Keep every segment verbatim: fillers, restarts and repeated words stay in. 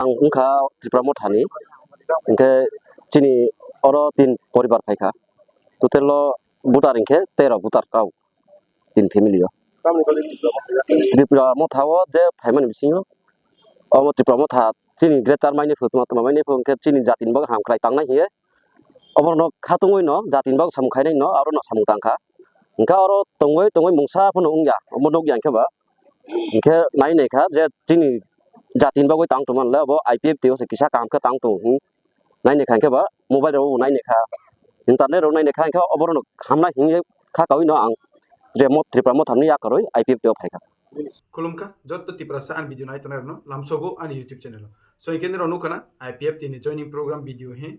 Ang wngkha Tripura Mothani, hwnkhe chini oro tin poribar phaikha, total o voter hwnkhe tero voter kau tin family o. Tripura Motha o je phaimani bisingo omo Tripura Motha chini greater maini phu tuma tuma maini phu hwnkhe chini jatini bagwi hamkrai tangnai hiye oborokno khatungwi no jatini bagwi samung khainai no aro no samung tangkha. Hwnkhe oro tongwi tongwi mungsa phano wngya omo nukya hwnkhe ba. Hwnkhe nai naikha je chini jatini bagwi tang tongmani le abo I P F T o se kisa kaham khe tang tongo hwn nai naikha hwnkhe ba mobile rok nai naikha internet rok nai naikha hwnkhe oborokno hamnai hwnwi kha kaui no ang Tripura Motha ni yakarwi I P F T o phaikha. Khulumkha jotto Tiprasa ani video nai tongnai rokno lamsogo ani YouTube channel o. So hwnkhe nirok nukha na I P F T ni joining program video he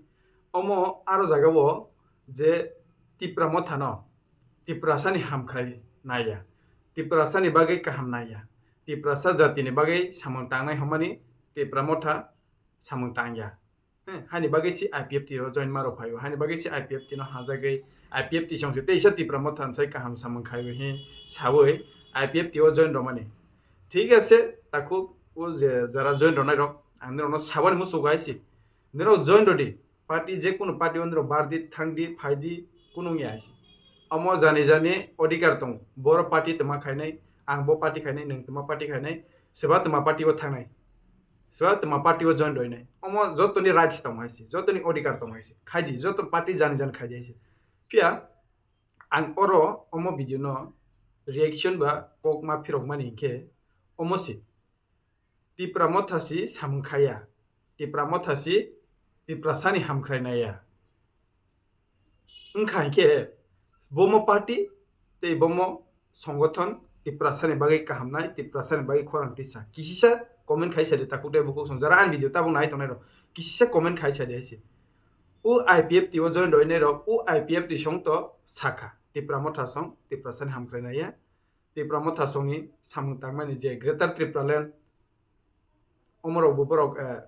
omo aro jaga o je Tipra Motha no Tiprasa ni hamkrai naiya, Tiprasa ni bagwi kaham naiya, Tiprasa jati ni bagwi samung tangnai hwnmani Tipra Motha samung tangya. He, hani bagwi si I P F T o join ma rok phaio, hani bagwi si I P F T no hajagwi I P F T song se teisa Tipra Motha sai kaham samung khaiwi he sawi I P F T o join romani. Thik ase, takhuk o je jara join ronai rok ang nirok no sabani musugo hai si. Nirok join rodi, party je kunu party o nirok bardi thangdi phaidi kunu wngya hai si. Omo jani jani odhikar tongo. Boro party tma khainai, ang bo party khainai, nwng tma party khainai, seba tma party o thangnai. Seba tma party o join roinai. Omo jotoni rights tong hai se, jotoni odhikar tong hai se. Khaidi, joto party jani jani khaidi hai se. Phiya ang oro omo video no reaction ba kok ma phirok mani hinkhe omo se. Tipra Motha si samung khaya. Tipra Motha si Tiprasa ni hamkrai naiya. Wngkha hinkhe bomo party tei bomo songothon Tiprasa ni bagwi kaham nai, Tiprasa ni bagwi khorang tisa. Kisisa comment khai sadi takhuk tei bukhuk song jara ani video tabuk nai tongnai rok. Kisisa comment khai sadi hai se. O I P F T o join roinai rok, o I P F T song to sakha. Tipra Motha song, Tiprasa ni hamkrai naiya. Tipra Motha songni samung tangmani je Greater Tipraland, omorok bo borok, eh,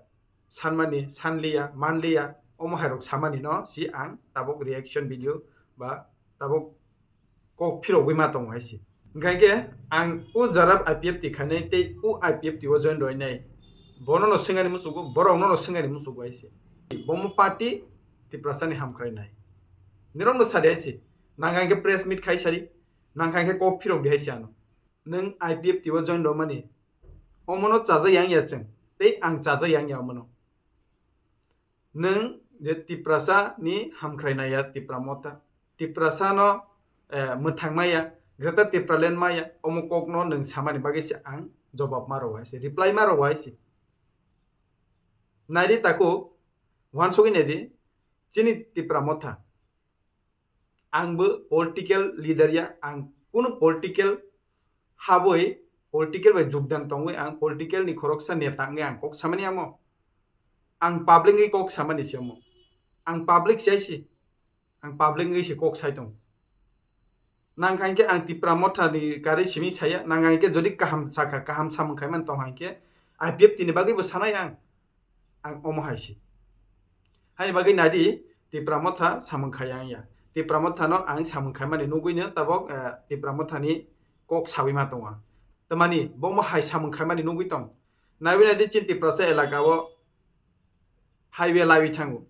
sanmani, sanliya, manliya, omo hairok samani no si ang tabuk reaction video ba tabuk kok phirogwi ma tongo hai si. Hwnkha khe ang o jara I P F T khainai tei o I P F T o join roinai bono no swngani musugo, borok no no swngani musugo hai si. Bomo party Tiprasa ni hamkrai nai. Nirok no sadi hai si. Nang hwnkhe press meet khai sadi. Nang hwnkhe kok phirok di hai si ano. Nwng I P F T o join romani. Omono chajak yang ya chwng. Tei ang chajak yang ya omono. Nwng je Tiprasa ni hamkrai naiya Tipra Motha. Tiprasa no, eh, mwthang maya, Greater Tipraland maya, omo kok no nwng samani bagwi se ang jobab ma rwo hai se, reply ma rwo hai se. Naidi takhuk, uansugwi naidi, chini Tipra Motha. Ang bo political leader ya, ang kunu political habwi political bai jogdan tongwi ang political ni khoroksa neta wngwi ang kok samani amo. Ang public ni kok samani se amo. Ang public se si. Ang public ni se kok sai tong. Nang kha hinkhe ang Tipra Motha ni kari simi saya, nang kha hinkhe jodi kaham sakha, kaham samung khai man tong hinkhe I P F T ni bagwi bo sanai ang. Ang omo hai si. Haini bagwi nadi Tipra Motha samung khai ang ya. Tipra Motha no ang samung khai mani nugwi no tabok, eh, Tipra Motha ni kok sawi ma tongo. Tamani bo mo hai samung khai mani nugwi tong. Naiwi nadi chin Tiprasa elaka o highway laiwi thango.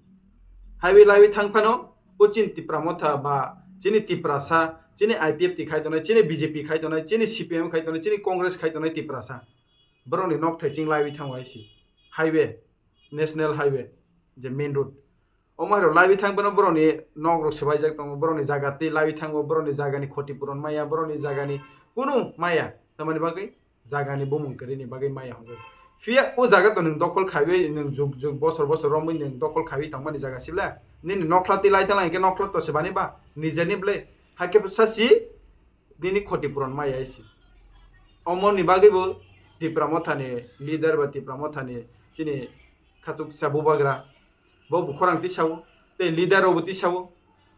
Highway laiwi thang phano o chin Tipra Motha ba chini Tiprasa, chini I P F T khai tongnai, chini B J P khai tongnai, chini C P M khai tongnai, chini Congress khai tongnai Tiprasa. Borokni nok thai ching laiwi thango hai si. Highway, national highway, je main road. Omo hai rok laiwi thang phano borokni nok rok swbaijak tongo, borokni jaga twi laiwi thango, borokni jagani khoti puron maya, borokni jagani kunu maya. Tamani bagwi jagani bumung kwrwini bagwi maya hwnjak. Phiya o jaga to nwng dokhol khaiwi, nwng jug jug bosor bosor romwi nwng dokhol khaiwi tongmani jaga sibla? Nini nokhla twi lai thangla hinkhe nokhla to swbani ba? Nijeni ble? Hakhe sasi nini khoti puron maya isi. Omoni bagwi bo Tipra Mothani leader ba Tipra Mothani chini khachuk sa bubagra bo bukhorang tisao, tei leader rokbo tisao.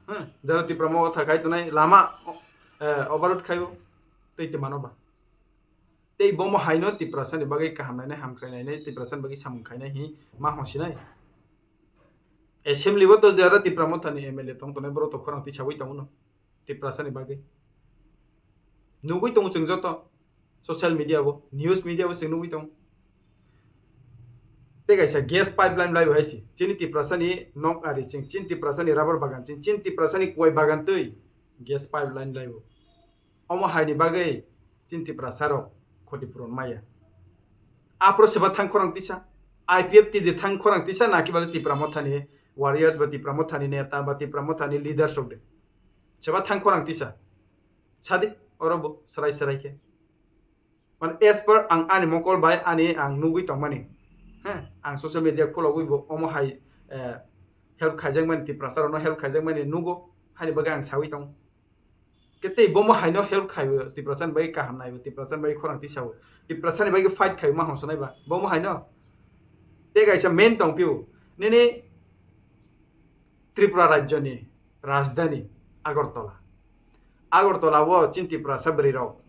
Hmm, jara Tipra Motha khai tonai lama, eh, overload khaio, tei twmano ba. Tei bomo haino Tiprasani bagwi kaham nainai, hamkrai nainai, Tiprasani bagwi samung khainai hi ma hosinai. Assembly o to jara Tipra Mothani M L A tong tonai, borok to khorang tisawi tongo no Tiprasani bagwi. Nugwi tongo chwng joto social media o, news media o chwng nugwi tongo. Tei kaisa gas pipeline laibo hai se. Chini Tiprasani nok ari ching, chini Tiprasani rubber bagan ching, chini Tiprasani kuwai bagan twi gas pipeline laibo. Omo haini bagwi chini Tiprasarok khoti puron maya. Aphuru seba thang khorang tisa, I P F T ni thang khorang tisa, naki bale Tipra Mothani warriors ba Tipra Mothani neta ba Tipra Mothani leaders rok de. Seba thang khorang tisa. Sadi oro bo serai serai khe. Mane as per ang ani mokol bai ani ang nugwi tongmani. He, ang social media khulogwi bo omo hai, eh, help khaijakmani, Tiprasarokno help khaijakmani nugo, haini bagwi ang sawi tongo. Khe tei bomo haino help khaiwi Tiprasani bagwi kaham naiwi, Tiprasani bagwi khorang tisao, Tiprasani bagwi fight khaiwi ma hongso naiba, bomo haino. Tei kaisa main tongphio, nini Tripura rajyoni rajdhani Agartala. Agartala o chini Tiprasa bwrwi rok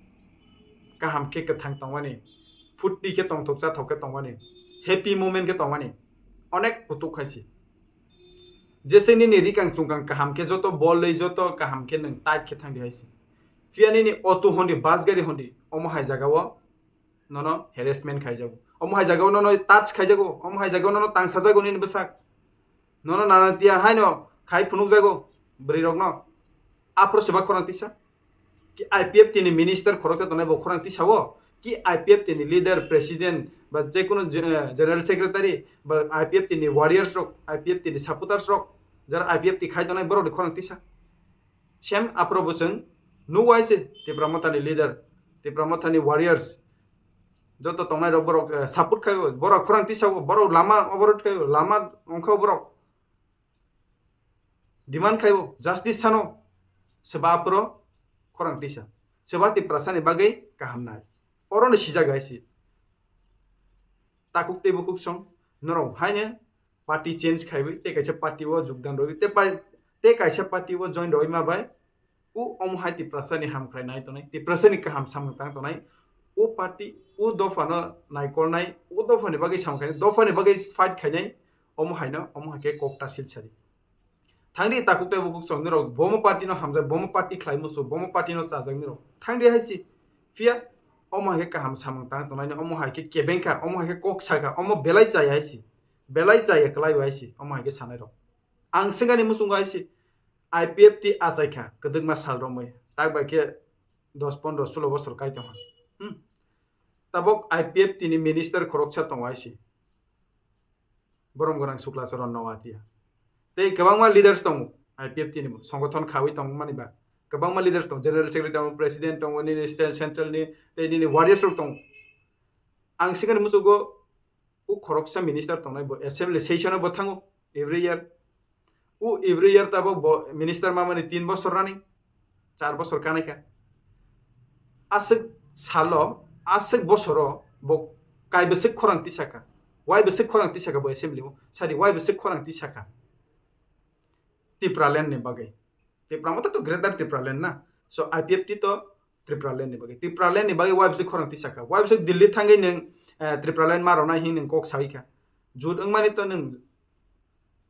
kaham khe kwthang tongmani, phuti khe tongthok chathok khe tongmani, happy moment khe tongmani, onek kutuk khai se. Jese nini rikang chungkang kaham khe joto bolwi joto kaham khe nwng tight khe thangdi hai se. Phiya nini auto hondi, bus gari hondi, omo hai jaga o nono harassment khaijago. Omo hai jaga o nono touch khaijago. Omo hai jaga o nono tangsajago nini bwsak. Nono nana tiya haino khai phunukjago bwrwi rokno. Aphuru seba khorang tisa. Ki I P F T ni minister khoroksa tongnai bo khorang tisao. Ki I P F T ni leader, president ba jekono ge-, general secretary ba I P F T ni warriors rok, I P F T ni supporters rok, jara I P F T khai tongnai borok ni khorang tisa. Same aphuru bo chwng nugo hai se Tipra Mothani leader, Tipra Mothani warriors. Joto tongnai rok borok, eh, support khai, borok khorang tisa, borok lama overload khai, lama ongkha borok. Demand khai bo, justice sano, seba aphuru khorang tisa. Seba Tiprasani bagwi kaham nai. Oro ni sijak hai se. Takhuk tei bukhuk song, norok haino party change khaiwi tei kaisa party o jogdan rwi tei pai-, tei kaisa party o join rwi ma bai. U omo hai Tiprasani hamkrai nai tongnai, Tiprasani kaham samung tang tongnai. U party, u dopha no naikolnai, u dopha ni bagwi samung khainai, dopha ni bagwi fight khainai, omo haino, omo hai khe kok ta silsari. Thangdi takhuk tei bukhuk chwng nirok, bomo party no hamjak, bomo party khlai musu, bomo party no chajak nirok. Thangdi hai se. Phiya omo hai khe kaham samung tang tongnai, omo hai khe kebeng kha, omo hai khe kok sa kha, omo belai chaya hai se. Belai chaya kwlai hai se, omo hai khe sanai rok. Ang swngani muchungo hai se, I P F T achai kha, kwdwkma sal romwi. Tak bai khe dos pondro sulo bosor kai tongkha. Hmm. Tabok I P F T ni minister khoroksa tongo hai se. Borom gwnang Sukla Charan Noatia. Tei kwbangma leaders tongo I P F T ni bo, songothon khawi tongmani ba. Kwbangma leaders tongo, general secretary tongo, president tongo, nini state, central ni, tei nini warriors rok tongo. Ang sikani muchugo u khoroksa minister tongnai bo assembly session o bo thango every year. U every year tabok bo minister mamani tin bosor running, char bosor kanai kha. Aswk salo, aswk bosoro bo kai bwswk khorang tisakha. Wai bwswk khorang tisakha bo assembly o. Sadi wai bwswk khorang tisakha. Tipraland ni bagwi. Tipra Motha to Greater Tipraland na. So I P F T to Tipraland ni bagwi. Tipraland ni bagwi wai bwswk khorang tisakha. Wai bwswk Delhi thangwi nwng, eh, Tipraland ma rwnai hin nwng kok sawi kha. Jut wngmani to nwng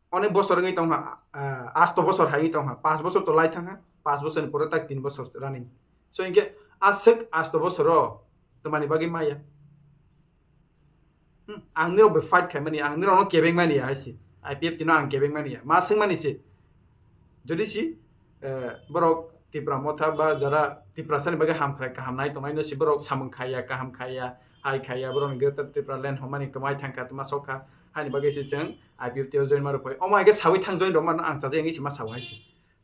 onek bosor wngwi tongkha, ah, asto bosor hai wngwi tongkha, panch bosor to lai thangkha, panch bosor ni pore tak tin bosor running. So hinkhe aswk asto bosoro twmani bagwi maya. Hmm, ang nirok bai fight khaimani, ang nirokno kebeng mani ya hai se. I P F T no ang kebeng mani ya. Ma swngmani se. Jodi si, eh, borok Tipra Motha ba jara Tiprasani bagwi hamkrai kaham nai tongnai no si borok samung khaiya, kaham khaiya, hai khaiya, borokni Greater Tipraland hwnmani kwmai thangkha, twma sokha, haini bagwi se chwng I P F T o join ma rwphai. Omo hai khe sawi thang join rwmano ang chajakya wngwi se ma sao hai se.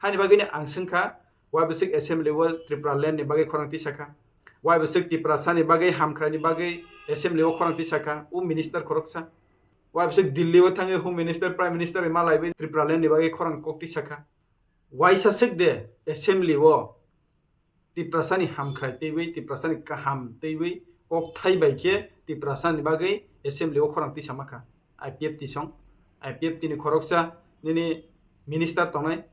Haini bagwino ang swngkha, wai bwswk assembly o Tipraland ni bagwi khorang tisakha? Wai bwswk Tiprasani bagwi, hamkraini bagwi assembly o khorang tisakha? O minister khoroksa. Wai bwswk Delhi o thangwi home minister, prime minister bai malaiwi Tipraland ni bagwi khorang kok tisakha? Waisa swk de assembly o Tiprasani hamkhrai twiwi, Tiprasani kaham twiwi, kokthai bai khe Tiprasani bagwi assembly o khorang tisa makha. I P F T song, I P F T ni khoroksa nini minister tongnai.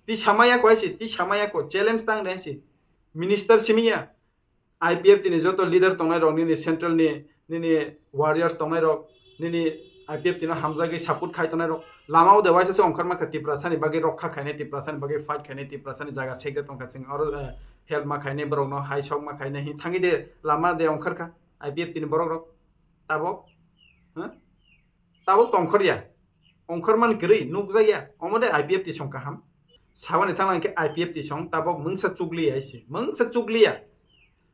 Tisa maya ko hai se, tisa maya ko, challenge tang de hai se. Minister simi ya. I P F T ni joto leader tongnai rok, nini central ni, nini warriors tongnai rok, nini I P F T no hamjagwi support khai tongnai rok, lama o de waisa se ongkhar mankha, Tiprasani bagwi rokha khainai, Tiprasani bagwi fight khainai, Tiprasani jaga sekjak tongkha chwng oro, eh, help ma khainai borok no, hai sok ma khainai hin thangwi de lama de ongkhar kha I P F T ni borok rok tabok, huh? Tabok tongkhorya, ongkhorman kwrwi nukjakya, omo de I P F T song kaham. Sabani thangna hwnkhe I P F T song tabok mungsa chukliya hai se, mungsa chukliya.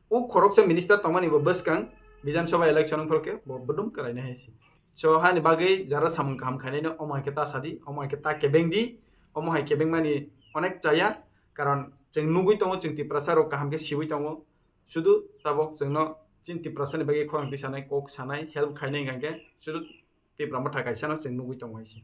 O khoroksa minister tongmani bo bwskang Bidhan Sabha election wngphorkhe bo budum kwrainai hai se. So hani bagwi jara samung kaham khainai no omo hai khe ta sadi, omo hai khe ta kebeng di, omo hai kebeng mani onek chaya, karon chwng nugwi tongo, chwng Tiprasa rok kaham khe siwi tongo, sudu tabok chwngno chini Tiprasa ni bagwi khorang tisanai, kok sanai, help khainai hwnkhe sudu Tipra Motha kaisa no chwng nugwi tongo hai se.